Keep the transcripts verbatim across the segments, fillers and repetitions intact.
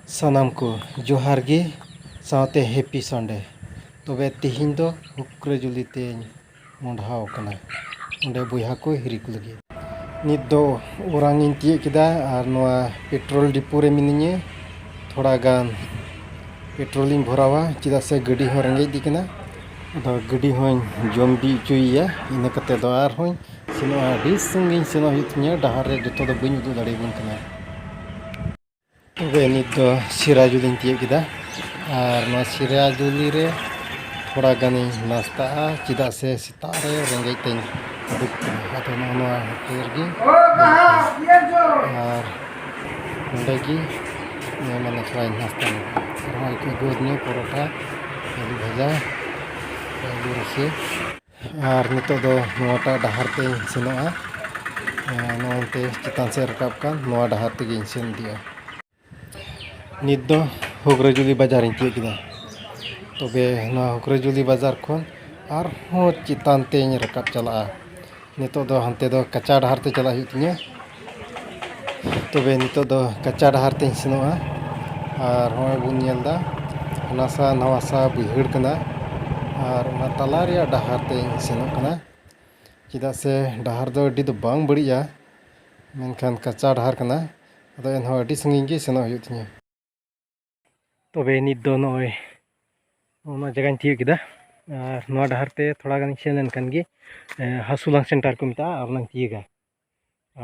ᱥᱟᱱᱟᱢ ᱠᱚ ᱡᱚᱦᱟᱨ ᱜᱮ, ᱥᱟᱶᱛᱮ Happy Sunday᱾ ᱛᱚᱵᱮ ᱛᱮᱦᱮᱧ ᱫᱚ ᱦᱩᱠᱨᱟᱹᱡᱩᱞᱤ ᱛᱮᱧ ᱢᱚᱸᱰᱷᱟᱣ ᱠᱟᱱᱟ, ᱚᱸᱰᱮ ᱵᱚᱭᱦᱟ ᱠᱚ ᱦᱤᱨᱤ ᱠᱚ ᱞᱟᱹᱜᱤᱫ᱾ ᱱᱤᱛ ᱫᱚ ᱳᱨᱟᱝ ᱤᱧ ᱛᱤᱭᱳᱜ ᱠᱮᱫᱟ ᱟᱨ ᱱᱚᱣᱟ petrol depot ᱨᱮ ᱢᱤᱱᱟᱹᱧᱟ᱾ ᱛᱷᱚᱲᱟ ᱜᱟᱱ petrol ᱤᱧ ᱵᱷᱚᱨᱟᱣᱟ, ᱪᱮᱫᱟᱜ ᱥᱮ ᱜᱟᱹᱰᱤ ᱦᱚᱸ ᱨᱮᱸᱜᱮᱡ ᱤᱫᱤ ᱠᱟᱱᱟ᱾ ᱟᱫᱚ ᱜᱟᱹᱰᱤ ᱦᱚᱸᱧ ᱡᱚᱢ ᱵᱤ ᱦᱚᱪᱚᱭᱮᱭᱟ, ᱤᱱᱟᱹ ᱠᱟᱛᱮ ᱫᱚ ᱟᱨᱦᱚᱸᱧ ᱥᱮᱱᱚᱜᱼᱟ᱾ ᱟᱹᱰᱤ ᱥᱟᱺᱜᱤᱧ ᱥᱮᱱᱚᱜ ᱦᱩᱭᱩᱜ ᱛᱤᱧᱟᱹ, ᱰᱟᱦᱟᱨ ᱨᱮ ᱡᱚᱛᱚ ᱫᱚ ᱵᱟᱹᱧ ᱩᱫᱩᱜ ᱫᱟᱲᱮᱭᱟᱵᱚᱱ ᱠᱟᱱᱟ᱾ ᱛᱚᱵᱮ ᱱᱤᱛ ᱫᱚ ᱥᱤᱨᱟᱡᱩᱞᱤᱧ ᱛᱤᱭᱳᱜ ᱠᱮᱫᱟ ᱟᱨ ᱱᱚᱣᱟ ᱥᱤᱨᱟᱡᱩᱞᱤ ᱨᱮ ᱛᱷᱚᱲᱟ ᱜᱟᱱᱤᱧ ᱱᱟᱥᱛᱟᱜᱼᱟ, ᱪᱮᱫᱟᱜ ᱥᱮ ᱥᱮᱛᱟᱜ ᱨᱮ ᱨᱮᱸᱜᱮᱡ ᱛᱮᱧ ᱩᱰᱩᱠ ᱠᱟᱱᱟ᱾ ᱟᱫᱚ ᱱᱚᱜᱼᱚ ᱱᱚᱣᱟ ᱦᱳᱴᱮᱞ ᱨᱮᱜᱮ ᱟᱨ ᱱᱚᱸᱰᱮ ᱜᱮ ᱢᱟᱱᱮ ᱛᱷᱚᱲᱟᱧ ᱱᱟᱥᱛᱟ ᱧᱚᱜᱟ᱾ ᱟᱨ ᱱᱚᱜᱼᱚᱭ ᱠᱚ ᱟᱹᱜᱩᱣᱟᱫᱤᱧᱟ ᱯᱚᱨᱚᱴᱷᱟ, ᱟᱹᱞᱩ ᱵᱷᱟᱡᱟ, ᱟᱹᱞᱩ ᱨᱟᱥᱮ᱾ ᱟᱨ ᱱᱤᱛᱚᱜ ᱫᱚ ᱱᱚᱣᱟᱴᱟᱜ ᱰᱟᱦᱟᱨ ᱛᱮᱧ ᱥᱮᱱᱚᱜᱼᱟ᱾ ᱮᱸ, ᱱᱚᱜᱼᱚᱱᱛᱮ ᱪᱮᱛᱟᱱ ᱥᱮᱫ ᱨᱟᱠᱟᱵ ᱠᱟᱱ ᱱᱚᱣᱟ ᱰᱟᱦᱟᱨ ᱛᱮᱜᱮᱧ ᱥᱮᱱ ᱤᱫᱤᱜᱼᱟ᱾ ᱱᱤᱛ ᱫᱚ ᱦᱩᱠᱨᱟᱹᱡᱩᱞᱤ ᱵᱟᱡᱟᱨᱤᱧ ᱛᱤᱭᱳᱜ ᱠᱮᱫᱟ᱾ ᱛᱚᱵᱮ ᱱᱚᱣᱟ ᱦᱩᱠᱨᱟᱹᱡᱩᱞᱤ ᱵᱟᱡᱟᱨ ᱠᱷᱚᱱ ᱟᱨᱦᱚᱸ ᱪᱮᱛᱟᱱ ᱛᱮᱧ ᱨᱟᱠᱟᱵ ᱪᱟᱞᱟᱜᱼᱟ᱾ ᱱᱤᱛᱚᱜ ᱫᱚ ᱦᱟᱱᱛᱮ ᱫᱚ ᱠᱟᱸᱪᱟ ᱰᱟᱦᱟᱨ ᱛᱮ ᱪᱟᱞᱟᱜ ᱦᱩᱭᱩᱜ ᱛᱤᱧᱟᱹ᱾ ᱛᱚᱵᱮ ᱱᱤᱛᱚᱜ ᱫᱚ ᱠᱟᱸᱪᱟ ᱰᱟᱦᱟᱨ ᱛᱮᱧ ᱥᱮᱱᱚᱜᱼᱟ᱾ ᱟᱨ ᱦᱚᱸᱜᱼᱚᱭ ᱵᱚᱱ ᱧᱮᱞ ᱮᱫᱟ, ᱦᱟᱱᱟ ᱥᱟ ᱱᱟᱣᱟ ᱥᱟ ᱵᱟᱹᱭᱦᱟᱹᱲ ᱠᱟᱱᱟ᱾ ᱟᱨ ᱚᱱᱟ ᱛᱟᱞᱟ ᱨᱮᱭᱟᱜ ᱰᱟᱦᱟᱨ ᱛᱮᱧ ᱥᱮᱱᱚᱜ ᱠᱟᱱᱟ, ᱪᱮᱫᱟᱜ ᱥᱮ ᱰᱟᱦᱟᱨ ᱫᱚ ᱟᱹᱰᱤ ᱫᱚ ᱵᱟᱝ ᱵᱟᱹᱲᱤᱡᱼᱟ, ᱢᱮᱱᱠᱷᱟᱱ ᱠᱟᱸᱪᱟ ᱰᱟᱦᱟᱨ ᱠᱟᱱᱟ᱾ ᱟᱫᱚ ᱮᱱᱦᱚᱸ ᱟᱹᱰᱤ ᱥᱟᱺᱜᱤᱧ ᱜᱮ ᱥᱮᱱᱚᱜ ᱦᱩᱭᱩᱜ ᱛᱤᱧᱟᱹ᱾ ᱛᱚᱵᱮ ᱱᱤᱛ ᱫᱚ ᱱᱚᱜᱼᱚᱭ ᱚᱱᱟ ᱡᱟᱭᱜᱟᱧ ᱛᱤᱭᱳᱜ ᱠᱮᱫᱟ᱾ ᱟᱨ ᱱᱚᱣᱟ ᱰᱟᱦᱟᱨ ᱛᱮ ᱛᱷᱚᱲᱟ ᱜᱟᱱᱤᱧ ᱥᱮᱱ ᱞᱮᱱᱠᱷᱟᱱ ᱜᱮ, ᱮ, ᱦᱟᱹᱥᱩᱞᱟᱝ ᱥᱮᱱᱴᱟᱨ ᱠᱚ ᱢᱮᱛᱟᱜᱼᱟ, ᱟᱨ ᱚᱱᱟᱧ ᱛᱤᱭᱳᱜᱟ᱾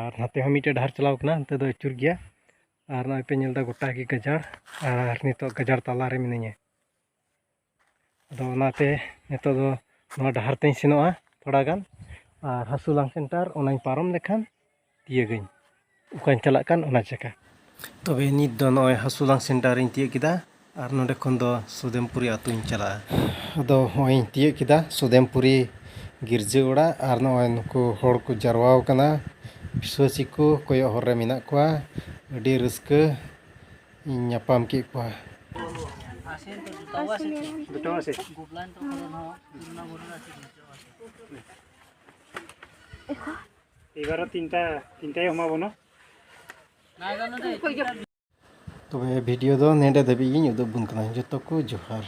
ᱟᱨ ᱱᱟᱛᱮ ᱦᱚᱸ ᱢᱤᱫᱴᱮᱡ ᱰᱟᱦᱟᱨ ᱪᱟᱞᱟᱣ ᱠᱟᱱᱟ, ᱚᱱᱛᱮ ᱫᱚ ᱟᱹᱪᱩᱨ ᱜᱮᱭᱟ᱾ ᱟᱨ ᱱᱚᱜᱼᱚᱭ ᱯᱮ ᱧᱮᱞ ᱮᱫᱟ ᱜᱚᱴᱟ ᱜᱮ ᱜᱟᱡᱟᱲ, ᱟᱨ ᱱᱤᱛᱚᱜ ᱜᱟᱡᱟᱲ ᱛᱟᱞᱟ ᱨᱮ ᱢᱤᱱᱟᱹᱧᱟ᱾ ᱟᱫᱚ ᱚᱱᱟᱛᱮ ᱱᱤᱛᱚᱜ ᱫᱚ ᱱᱚᱣᱟ ᱰᱟᱦᱟᱨ ᱛᱮᱧ ᱥᱮᱱᱚᱜᱼᱟ ᱛᱷᱚᱲᱟ ᱜᱟᱱ, ᱟᱨ ᱦᱟᱹᱥᱩᱞᱟᱝ ᱥᱮᱱᱴᱟᱨ ᱚᱱᱟᱧ ᱯᱟᱨᱚᱢ ᱞᱮᱠᱷᱟᱱ ᱛᱤᱭᱟᱹᱜᱟᱹᱧ ᱚᱠᱟᱧ ᱪᱟᱞᱟᱜ ᱠᱟᱱ ᱚᱱᱟ ᱡᱟᱭᱜᱟ᱾ ᱛᱚᱵᱮ ᱱᱤᱛ ᱫᱚ ᱱᱚᱜᱼᱚᱭ ᱦᱟᱹᱥᱩᱞᱟᱝ ᱥᱮᱱᱴᱟᱨ ᱤᱧ ᱛᱤᱭᱟᱹᱜ ᱠᱮᱫᱟ, ᱟᱨ ᱱᱚᱸᱰᱮ ᱠᱷᱚᱱ ᱫᱚ ᱥᱩᱫᱮᱢᱯᱩᱨᱤ ᱟᱹᱛᱩᱧ ᱪᱟᱞᱟᱜᱼᱟ᱾ ᱟᱫᱚ ᱱᱚᱜᱼᱚᱭ ᱤᱧ ᱛᱤᱭᱟᱹᱜ ᱠᱮᱫᱟ ᱥᱩᱫᱮᱢᱯᱩᱨᱤ ᱜᱤᱨᱡᱟᱹ ᱚᱲᱟᱜ, ᱟᱨ ᱱᱚᱜᱼᱚᱭ ᱱᱩᱠᱩ ᱦᱚᱲ ᱠᱚ ᱡᱟᱨᱣᱟᱣ ᱠᱟᱱᱟ, ᱵᱤᱥᱣᱟᱹᱥᱤ ᱠᱚ ᱠᱚᱭᱚᱜ ᱦᱚᱨ ᱨᱮ ᱢᱮᱱᱟᱜ ᱠᱚᱣᱟ᱾ ᱟᱹᱰᱤ ᱨᱟᱹᱥᱠᱟᱹ ᱤᱧ ᱧᱟᱯᱟᱢ ᱠᱮᱫ ᱠᱚᱣᱟ᱾ এইবাৰো তিনিটা, তিনিটাই সোমাব ন? ᱛᱚᱵᱮ video ᱫᱚ ᱱᱮᱰᱮ ᱫᱷᱟᱹᱵᱤᱡ ᱜᱤᱧ ᱩᱫᱩᱜ ᱟᱵᱚᱱ ᱠᱟᱱᱟ᱾ ᱡᱚᱛᱚ ᱠᱚ ᱡᱚᱦᱟᱨ᱾